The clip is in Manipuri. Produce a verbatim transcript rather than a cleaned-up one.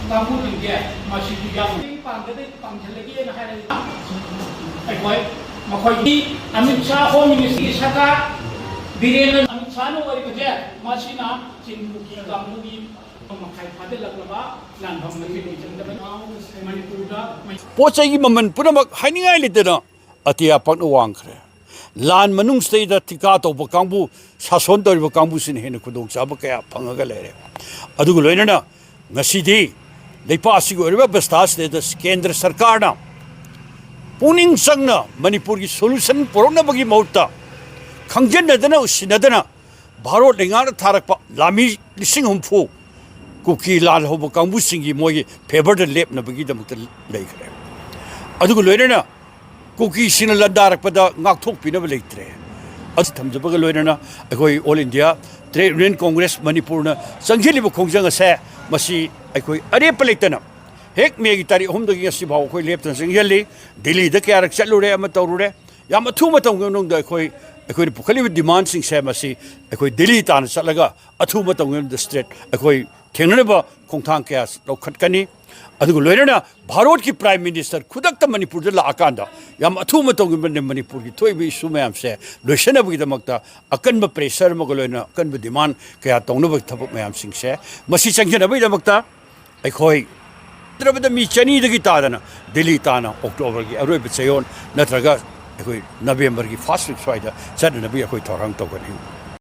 ꯀꯥꯡꯕꯨꯁꯤꯡꯁꯦ ꯃꯁꯤꯁꯨ ꯌꯥꯝ ꯃꯇꯦꯡ ꯄꯥꯡꯒꯗ ꯄꯥꯡꯁꯤꯜꯂꯒꯦꯅ ꯍꯥꯏꯔꯒ ꯑꯩꯈꯣꯏ ꯃꯈꯣꯏꯒꯤ ꯑꯃꯤꯠ ꯁꯥꯍ ꯍꯣꯝ ꯃꯤꯅꯤꯁꯇ꯭ꯔꯤꯒꯤ ꯁꯔꯀꯥꯔ ꯕꯤꯔꯦꯟꯗ꯭ꯔ ꯑꯃꯤꯠ ꯁꯥꯍꯅ ꯑꯣꯏꯔꯤꯕꯁꯦ ꯃꯁꯤꯅ ꯆꯤꯡ ꯀꯨꯀꯤ ꯀꯥꯡꯕꯨꯒꯤ ꯃꯈꯥꯏ ꯐꯥꯖꯤꯜꯂꯛꯂꯕ ꯂꯥꯟꯐꯝ ꯑꯁꯤ ꯂꯣꯏꯁꯤꯟꯗꯕ ꯃꯅꯤꯄꯨꯔꯗ ꯄꯣꯠ ꯆꯩꯒꯤ ꯃꯃꯜ ꯄꯨꯝꯅꯃꯛ ꯍꯥꯏꯅꯤꯡꯉꯥꯏ ꯂꯩꯇꯅ ꯑꯇꯤꯌꯥ ꯄꯥꯛꯅ ꯋꯥꯡꯈ꯭ꯔꯦ꯫ ꯂꯥꯟ ꯃꯅꯨꯡꯁꯤꯗꯩꯗ ꯊꯤꯀꯥ ꯇꯧꯕ ꯀꯥꯡꯕꯨ, ꯁꯥꯁꯣꯟ ꯇꯧꯔꯤꯕ ꯀꯥꯡꯕꯨꯁꯤꯅ ꯍꯦꯟꯅ ꯈꯨꯗꯣꯡꯆꯥꯕ ꯀꯌꯥ ꯐꯪꯉꯒ ꯂꯩꯔꯦ꯫ ꯑꯗꯨꯒ ꯂꯣꯏꯅꯅ ꯉꯁꯤꯗꯤ ꯂꯩꯄꯥꯛ ꯑꯁꯤꯒꯤ ꯑꯣꯏꯔꯤꯕ ꯑꯕꯁꯊꯥ ꯑꯁꯤꯗꯩꯗ ꯀꯦꯟꯗ꯭ꯔ ꯁꯔꯀꯥꯔꯅ ꯄꯨꯛꯅꯤꯡ ꯆꯪꯅ ꯃꯅꯤꯄꯨꯔꯒꯤ ꯁꯣꯂꯨꯁꯟ ꯄꯨꯔꯛꯅꯕꯒꯤ ꯃꯍꯨꯠꯇ ꯈꯪꯖꯤꯟꯅꯗꯅ ꯎꯁꯤꯟꯅꯗꯅ ꯚꯥꯔꯣꯠ ꯂꯩꯉꯥꯛꯅ ꯊꯥꯔꯛꯄ ꯂꯥꯟꯃꯤ ꯂꯤꯁꯤꯡ ꯍꯨꯝꯐꯨ ꯀꯨꯀꯤ ꯂꯥꯜꯍꯧꯕ ꯀꯥꯡꯕꯨꯁꯤꯡꯒꯤ ꯃꯣꯏꯒꯤ ꯐꯦꯚꯔꯗ ꯂꯦꯞꯅꯕꯒꯤꯗꯃꯛꯇ ꯂꯩꯈ꯭ꯔꯦ꯫ ꯑꯗꯨꯒ ꯂꯣꯏꯅꯅ ꯀꯨꯀꯤꯁꯤꯡꯅ ꯂꯥꯟꯗꯥꯔꯛꯄꯗ ꯉꯥꯛꯊꯣꯛꯄꯤꯅꯕ ꯂꯩꯇ꯭ꯔꯦ꯫ ꯑꯁꯤ ꯊꯝꯖꯕꯒ ꯂꯣꯏꯅꯅ ꯑꯩꯈꯣꯏ all India trade union congress ꯃꯅꯤꯄꯨꯔꯅ ꯆꯪꯁꯤꯜꯂꯤꯕ ꯈꯣꯡꯖꯪ ꯑꯁꯦ ꯃꯁꯤ ꯑꯩꯈꯣꯏ ꯑꯔꯦꯞꯄ ꯂꯩꯇꯅ ꯍꯦꯛ ꯃꯦꯒꯤ ꯇꯥꯔꯤꯛ ꯑꯍꯨꯝꯗꯒꯤ ꯉꯁꯤ ꯐꯥꯎ ꯑꯩꯈꯣꯏ ꯂꯦꯞꯇꯅ ꯆꯪꯁꯤꯜꯂꯤ꯫ ꯗꯤꯜꯂꯤꯗ ꯀꯌꯥꯔꯛ ꯆꯠꯂꯨꯔꯦ, ꯑꯃ ꯇꯧꯔꯨꯔꯦ꯫ ꯌꯥꯝ ꯑꯊꯨꯕ ꯃꯇꯝꯒꯤ ꯃꯅꯨꯡꯗ ꯑꯩꯈꯣꯏ, ꯑꯩꯈꯣꯏꯅ ꯄꯨꯈꯠꯂꯤꯕ ꯗꯤꯃꯥꯟꯁꯤꯡꯁꯦ ꯃꯁꯤ ꯑꯩꯈꯣꯏ ꯗꯤꯜꯂꯤ ꯇꯥꯟꯅ ꯆꯠꯂꯒ ꯑꯊꯨꯕ ꯃꯇꯝꯒꯤ ꯃꯅꯨꯡꯗ ꯁ꯭ꯇꯦꯠ ꯑꯩꯈꯣꯏ ꯊꯦꯡꯅꯅꯕ ꯈꯣꯡꯊꯥꯡ ꯀꯌꯥ ꯂꯧꯈꯠꯀꯅꯤ꯫ ꯑꯗꯨꯒ ꯂꯣꯏꯅꯅ ꯚꯥꯔꯠꯀꯤ ꯄ꯭ꯔꯥꯏꯝ ꯃꯤꯅꯤꯁꯇꯔ ꯈꯨꯗꯛꯇ ꯃꯅꯤꯄꯨꯔꯗ ꯂꯥꯛꯑꯀꯥꯟꯗ ꯌꯥꯝ ꯑꯊꯨꯕ ꯃꯇꯝꯒꯤ ꯃꯅꯨꯡꯗ ꯃꯅꯤꯄꯨꯔꯒꯤ ꯊꯣꯛꯏꯕ ꯏꯁꯨ ꯃꯌꯥꯝꯁꯦ ꯂꯣꯏꯁꯤꯟꯅꯕꯒꯤꯗꯃꯛꯇ ꯑꯀꯟꯕ ꯄ꯭ꯔꯦꯁꯔ ꯑꯃꯒ ꯂꯣꯏꯅꯅ ꯑꯀꯟꯕ ꯗꯤꯃꯥꯟ ꯀꯌꯥ ꯇꯧꯅꯕꯒꯤ ꯊꯕꯛ ꯃꯌꯥꯝꯁꯤꯡꯁꯦ ꯃꯁꯤ ꯆꯪꯁꯤꯟꯅꯕꯒꯤꯗꯃꯛꯇ ꯑꯩꯈꯣꯏ ꯅꯠꯇ꯭ꯔꯕꯗ ꯃꯤ ꯆꯅꯤꯗꯒꯤ ꯇꯥꯗꯅ ꯗꯤꯜꯂꯤ ꯇꯥꯅ ꯑꯣꯛꯇꯣꯕꯔꯒꯤ ꯑꯔꯣꯏꯕ ꯆꯌꯣꯜ ꯅꯠꯇ꯭ꯔꯒ ꯑꯩꯈꯣꯏ ꯅꯕꯦꯝꯕꯔꯒꯤ ꯐꯥꯔꯁ ꯋꯤꯛ ꯁ꯭ꯋꯥꯏꯗ ꯆꯠꯅꯅꯕꯒꯤ ꯑꯩꯈꯣꯏ ꯊꯧꯔꯥꯡ ꯇꯧꯒꯅꯤ꯫